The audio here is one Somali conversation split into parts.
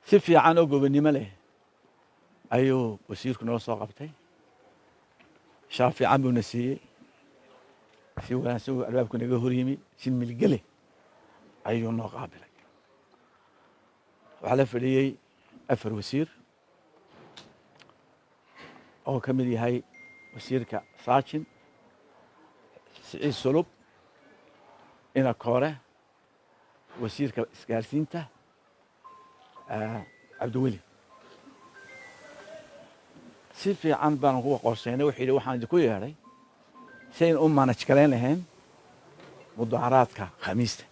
Si fiican oo gobonnimo leh ayuu wasiirku noo soo qabtay. Sharaf fiican buuna siiyey. Si wanaagsan uu albaabku naga hor yimi, si milgele ayuu noo qaabilay. Waxaa la fadhiyey afar wasiir oo ka mid yahay wasiirka Saajin, Siciid Sulub, Ina Koore, wasiirka isgaarsiinta Cabdiweli. Si fiican baan kuwa qorsheynay. Wuxuu yidhi, waxaan idinku yeedhay si aynu u manage garayn lahayn mudaharaadka Khamiista,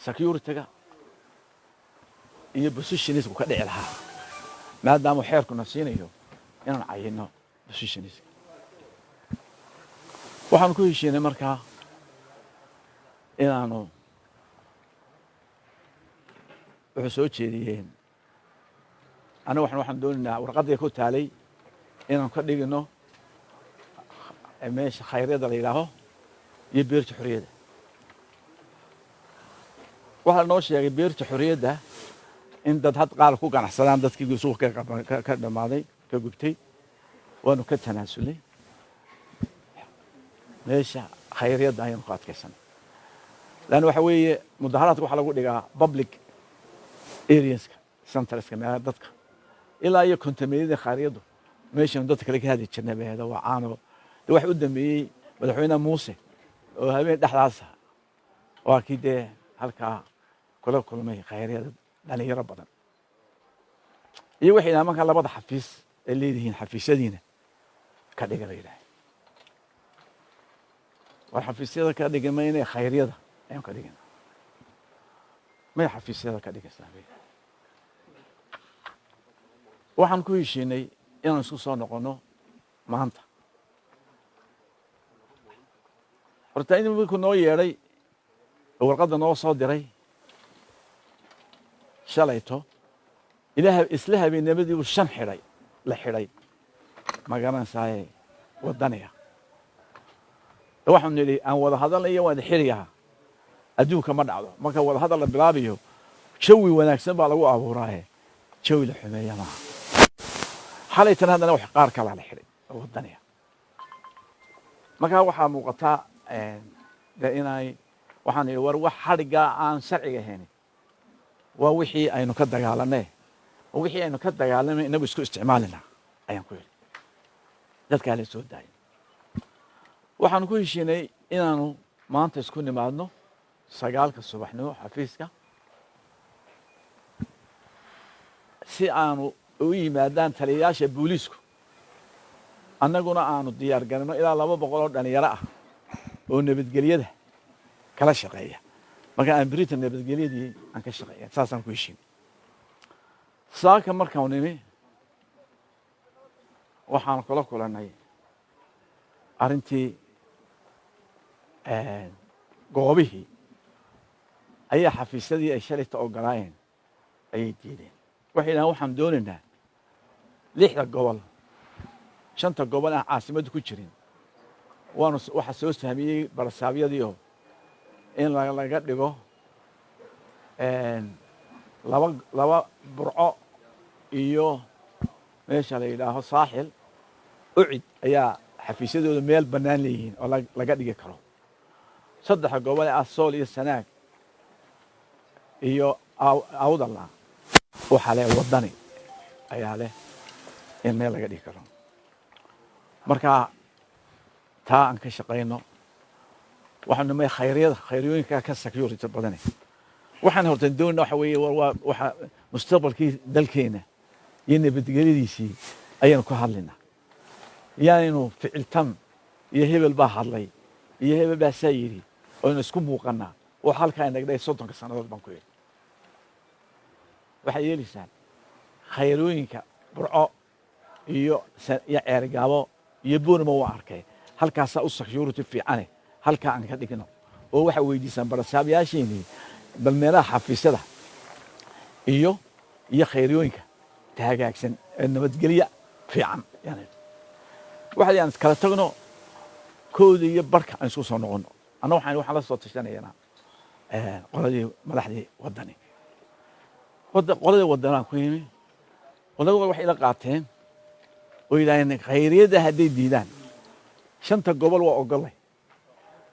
security-ga iyo positions-ku ka dhici lahaa, maadaama xeerkuna siinayo inaan cayino positions-ka. Waxaanu ku heshiinay markaa inaanu, wuxuu soo jeediyeen, aniga waxaan doonaynaa warqaddii ku taalay inaan ka dhigino meesha Khayryada la yidhaaho iyo Beerta Xorriyadda. Waxaa noo sheegay Beerta Xorriyadda in dad had qaar ku ganacsadaan, dadkii suuqa ka dhammaaday, ka gubtay. Waanu ka tanaasulnay. Meesha Khayryadda ayaanu ku adkaysanay, leanna waxa weeye mudaharaadka waxaa lagu dhigaa public areas-ka, centers-ka, meelaha dadka ilaa iyo kontameeyada. Khayryaddu meeshanu dadka kale ka hadli jirnay baheeda, waa caano de. Waxa u dambeeyey madaxweyne Muuse oo habeen dhexdaasa waa kii dee halkaa kula kulmay Khayryada dhalinyaro badan. Iyo waxay yidhahan markaa labada xafiis ay leedihiin, xafiisyadiina ka dhiga bay yidhaaheen. War xafiisyada ka dhigi mayne, Khayryada ayaan ka dhigina. May, xafiisyada ka dhigaysaa bay. Waxaan ku heshiinay inaan isku soo noqono maanta. Horta in markuu noo yeedhay oo warqadda noo soo diray shalayto, ilaah isla habeennimadiibu shan xidhay la xidhay, ma garanaysaaye, Waddaniga. Waxaanu nidhi, aan wada hadalnayo, waan xirigaha. Adduunka ma dhacdo. Marka wada hadal la bilaabayo, jawi wanaagsan baa lagu abuuraaye, jawi la xumeeya maaha. Xalaytan haddana wax qaar kalaa la xidhay oo Waddaniga. Markaa waxaa muuqataa de inay, waxaan idhi, war wax xadhiggaa aan sharciga ahayn waa wixii aynu ka dagaalanay, oo wixii aynu ka dagaalamay inagu isku isticmaalina, ayaan ku yidhi. Dadkaa la soo daayay. Waxaanu ku heshiinay inaanu maanta isku nimaadno 9-ka subaxnimo xafiiska, si aanu u yimaadaan taliyayaasha booliisku, annaguna aanu diyaar garino ilaa 200 oo dhalinyaro ah oo nabadgelyada kala shaqeeya. Marka aan britain nabadgelyadii aan ka shaqeeya, saasaan ku heshiinay. Saaka markaan nimi, waxaan kula kulannay arrintii goobihii ayaa xafiisyadii ay shalayta ogolaayeen ayay diideen. Waxay yidhahaan, waxaan doonaynaa lixda gobol, shanta gobol aan caasimadda ku jirin. Waanu waxaa soo sahmiyey barasaabyadiio in laga dhigo laba laba, Burco iyo meesha la yidhaaho Saaxil. Ucid ayaa xafiisyadooda meel bannaan leeyihiin oo laga dhigi karo. Saddexa gobol ee ah Sool iyo Sanaag iyo Awdalla waxaa leh Waddani ayaa leh in meel laga dhigi karo. Marka taa aan ka shaqayno. Waxaanu nimay khayryada, khayryooyinka ka security badane. Waxaan horta doonayna waxa weeye, waa waxa mustaqbalkii dalkeena iyo nabadgelyadiisii ayaanu ka hadlaynaa. Yaanaynu ficiltan iyo hebel baa hadlay iyo hebel baa saa yidhi oynu isku muuqanaa oo halkaa inaga dhahay 30-ka sannadood, baan ku yidhi. Waxay yeelaysaan khayrooyinka Burco iyo Ceerigaabo iyo Boorama waa arkay, halkaasaa u security fiicane, halkaa aan ka dhigno. Oo waxaa weydiisaan barasaabyaasheennii bal meelaha xafiisyada iyo khayryooyinka hagaagsan ee nabadgelya fiican. Yani waxa aan iskala tagno, 1:30 aan isku soo noqono. Anna waxaan la soo tashanaynaa qoladii madaxdii Waddani. Qoladii wadanaan ku yimi. Qolada waxay ila qaateen oo yidhahdeen, khayriyadda hadday diidaan, shanta gobol waa ogolay,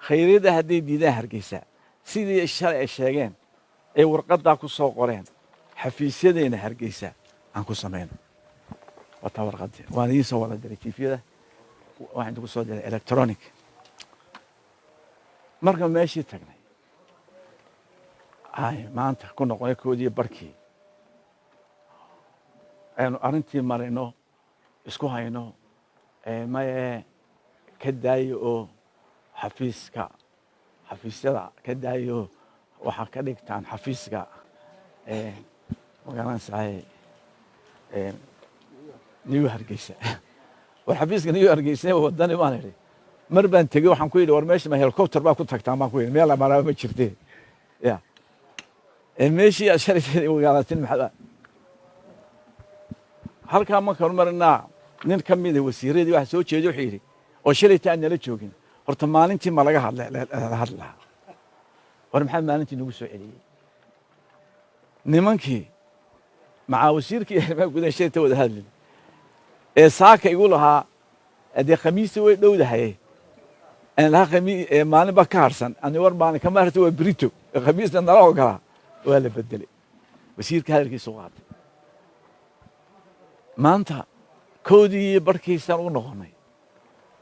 khayriyadda hadday diidaan Hargeysa, sidii shalay ay sheegeen ee warqaddaa ku soo qoreen, xafiisyadeena Hargeysa aan ku samayno. Waa taa warqaddii, waan idiin soo wada diray TV-yada, waxaan idinku soo diray electronic. Marka meeshii tagnay, ay maanta ku noqonay koodii barkii, aynu arrintii marayno, isku hayno, maye ka daayo oo xafiiska, xafiisyada ka daayo, waxaa ka dhigtaan xafiiska, magaranaysaay, New Hargeysa. War xafiiska New Hargeysa Wadani baan idhi. Mar baan tegey, waxaan ku yidhi, war meesha ma helicopter baa ku tagtaan baan ku yidhi, meel maraa ma jirte ya meeshii aad shalay wagaalatin. Maxaa halkaa markaan marinaa, nin ka mida wasiiradii waxa soo jeeday wuxuu yidhi, oo shalayta aan nala joogin, horta maalintii ma laga hadla la hadli lahaa? War maxaa maalintii nagu soo celiyey? Nimankii macaa wasiirkii arrimaha gudaha shalayta wada hadlin ee saaka igu lahaa, dee Khamiista way dhowdahay, aan lahaa maalin baa ka harsan ani. War maalin kama harta, waa brito, Khamiista nala ogolaa. Waa la bedelay, wasiirka hadalkiisu qaatay. Maanta koodii iyo barkiisaan u noqonay,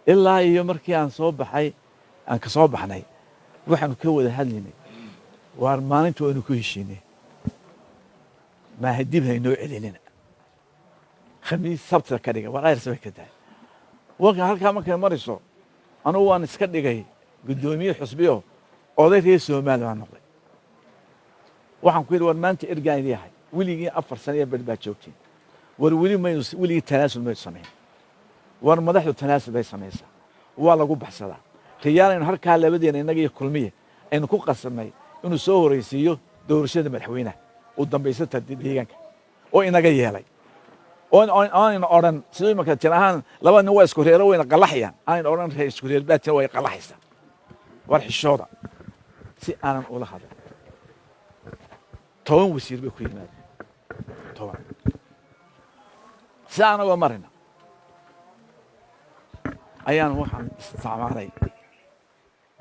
ilaa iyo markii aan soo baxay, aan ka soo baxnay, waxaanu ka wada hadlaynay, waar maalinta waynu ku heshiinay, maaha dib haynoo celinina, Khamiis Sabtida ka dhiga, war ayrs bay ka tahay. Warka halkaa markay marayso, anugu waan iska dhigay guddoomiye xusbiyo, oday reer Soomaali baan noqday. Waxaan ku yidhi, war maanta ergaan idii ahay, weligii 4 sano iyo bar baa joogtiin, war weli maynu weligii tanaasul maynu samayn. War madaxdu tanaasul bay samaysaa, waa lagu baxsadaa. Riyaalaynu halkaa labadeena, innaga iyo Kulmiye, aynu ku qasabnay inuu soo horeysiiyo doorashada madaxweynaha, uu dambaysata deegaanka, oo inaga yeelay, oonayna odhan sidoo imaka tir ahaan laba nin waa isku reero wayna qalaxayaan, aanayna odhan reer isku reer baa tira way qalaxaysaa. War xishooda si aanan ula hadal. 10 wasiir bay ku yimaadeen, 10 si anagoo marina ayaan waxaan isticmaalay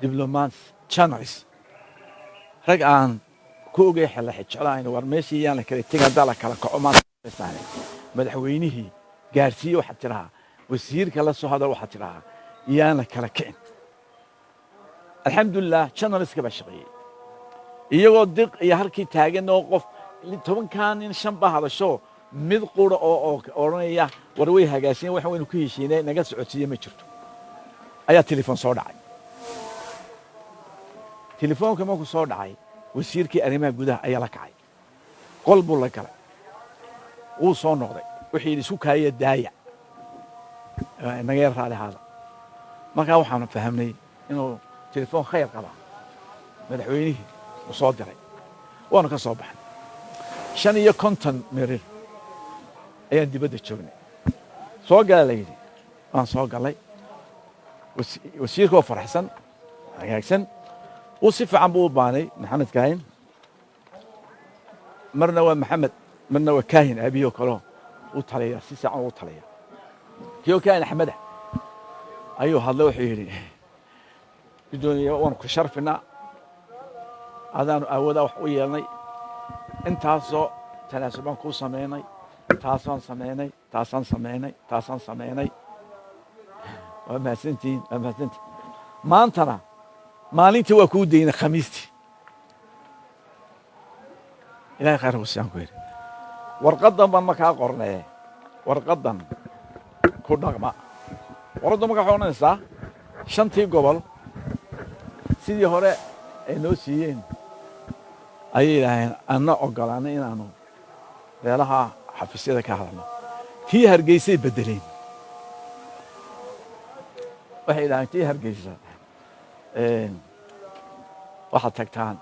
diplomat channels, rag aan ku ogay xella jeclahayn. War meeshii yaan la kala tegin, haddaa la kala kaco maanta madaxweynihii gaarsiiye, waxaad tidhahaa wasiirka la soo hadal, waxaad tidhahaa yaan la kala kicin. Alxamdulilah, channelska baa shaqeeyey, iyagoo diq iyo halkii taagan oo qof 10-kaa nin shan baa hadasho, mid qura oo odhanaya war way hagaasiyeen, waxan waynu ku heshiinay naga socodsiiye ma jirto, ayaa telefoon soo dhacay. Telefoonka markuu soo dhacay, wasiirkii arrimaha gudaha ayaa la kacay, qol buu la galay, wuu soo noqday, wuxuu yidhi, isku kaaya daaya, naga yar raali ahaada. Markaa waxaanu fahamnay inuu telefoon khayr qaba madaxweynihii uu soo diray. Waanu ka soo baxnay, 55 mirir ayaan dibadda joognay. Soo gala la yidhi, waan soo galay. Wasiirka oo faraxsan, hagaagsan, wuu si fiican buu u baanay. Maxamed Kaahin, marna waa Maxamed, marna waa Kaahin aabihii oo kaleo u talaya, si fiican ugu talaya. Kii oo Kaahin Axmeda ayuu hadlay, wuxuu yidhi, guddoomiye, waanu ku sharfinaa, adaanu aawadaa wax u yeelnay, intaasoo tanaasul baan kuu samaynay, taasaan samaynay, taasaan samaynay, taasaan samaynay, waa mahadsantihiin, waa mahadsantihin. Maantana maalintii waa kuu daynay Khamiistii, Ilahay khayr ku siyaan ku yidhi. Warqaddan baan markaa qornaye, warqaddan ku dhaqma. Warqaddan markaa waxay odhanaysaa, shantii gobol sidii hore ay noo siiyeen ayay yidhaaheen, anna ogolaanay inaanu meelaha xafiisyada ka hadalno. Tii Hargeysay beddeleen, waxay yidhaaheen tii Hargeysa waxaad tagtaan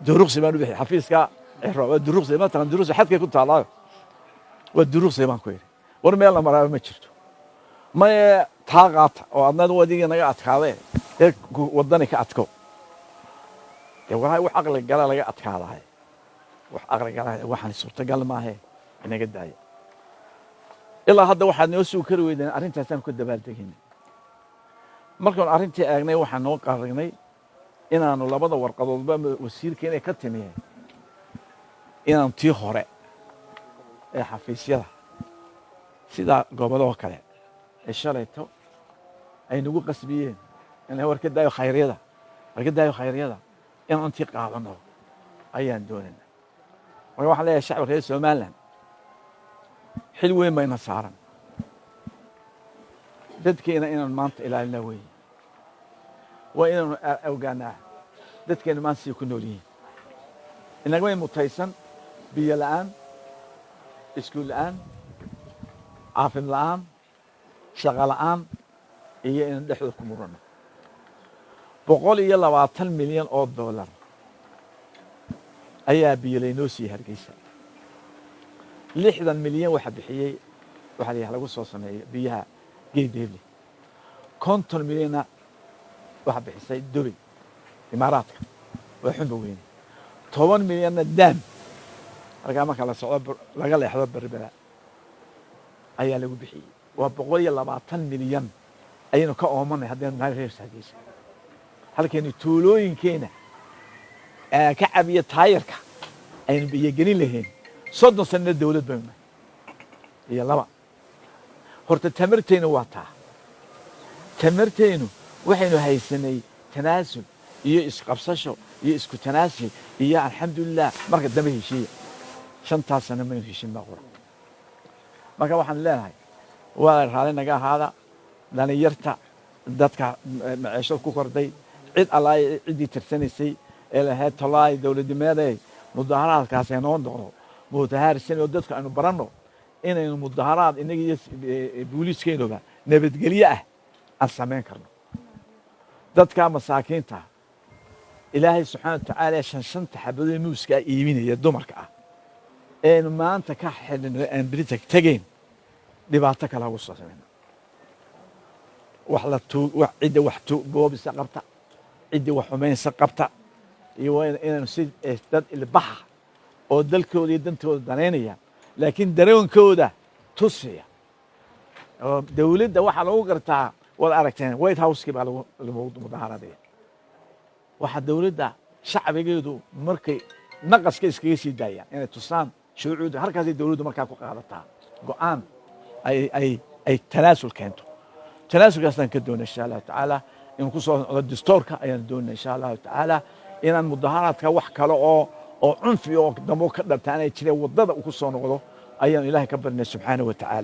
Duruqsi baan u bixiyay xafiiska Ciro, waa Duruqsi, mataqan Duruqsi xadkay ku taallaayo, waa Duruqsi baan ku yidhi. War meel la maraaba ma jirto, maye taa qaata oo adna adigii naga adkaadee ee waddani ka adko, dee walahi wax aqli gala laga adkaadaay. Wax aqligala waxaan suurtagal maahe, inaga daaya. Ilaa hadda waxaad noo sugi kari weydeen arrintaasaan ku dabaaldegayna. Markaan arrintii eegnay, waxaan noo qaragnay inaanu labada warqadoodba wasiirka inay ka timi, inaanu tii hore ee xafiisyada sida goboloo kale ee shalayto ay nagu qasbiyeen inay war ka daayo khayryada, war ka daayo khayryada, inaan tii qaadano ayaan doonayna. Marka waxaan leeyahay shacabka reer Somaliland, xil weyn bayna saaran dadkeena inaan maanta ilaalina weeye. Waa inaanu ogaanaa dadkeena maanta siday ku nool yihiin. Inagamay mutaysan biyo la'aan, iskuul la'aan, caafim la'aan, shaqo la'aan iyo inaan dhexdooda ku murano. $120 milyan ayaa biyo laynoo siiyey Hargeysa. 60 milyan waxa bixiyey waxaa la yidhaha lagu soo sameeyo biyaha Geedeeble. 50 milyanna waxaa bixisay Dubay, Imaaraadka, waa xunba weyne. 10 milyanna daam markaa marka la socdo laga leexdo Berbera ayaa lagu bixiyey. Waa 120 milyan ayaynu ka oomanay haddaynu nahay reer Hargeysa, halkaynu tuulooyinkeena ka cabiya taayarka aynu biyogelin lahayn. 30 sanana dawlad baynu nahay iyo laba. Horta tamarteynu waa taa. Tamarteynu waxaynu haysanay tanaasul iyo isqabsasho iyo isku tanaasul iyo alxamdulilah. Marka dambe heshiiya, 5taas sano maynu heshin baa qura. Marka waxaan leenahay, waa raali naga ahaada dhalinyarta, dadka maceeshada ku korday, cid allaay ciddii tirsanaysay ee lahayd tolaay dowladnimeede. Mudaharaadkaas noo noqdo mudaharaadsan oo dadku aynu baranno inaynu mudaharaad innaga iyo booliiskeenuba nabadgelyo ah aan samayn karno. Dadka masaakiinta, Ilaahay subxaana wa tacaala, shan shanta xabadoo muuska iibinaya dumarka ah eenu maanta ka xidhino aan berita tegayn, dhibaato kale hagu soo samayna. Wax la tuug, cidda wax boobisa qabta, ciddii wax xumaynsa qabta, iyo waa inaynu si dad ilbaxa oo dalkooda iyo dantooda danaynaya, laakiin dareenkooda tusiya. Oo dowladda waxaa lagu gartaa, waad aragteen, White House-kii baa lagu mudahaaradaya. Waxaa dowladda shacbigeedu markay naqaska iskaga sii daayaan inay tusaan shucuuda, halkaasay dowladdu markaa ku qaadataa go'aan ay tanaasul keento. Tanaasulkaasaan ka doonay insha Allahu tacaala inuu ku soo noqdo distoorka ayaan doonay insha Allahu tacaala, inaan mudaharaadka wax kale oo cunfi oo dambo ka dhabta aanay jireen, waddada uu ku soo noqdo ayaan Ilaahay ka barinay subxaanahu wa tacaala.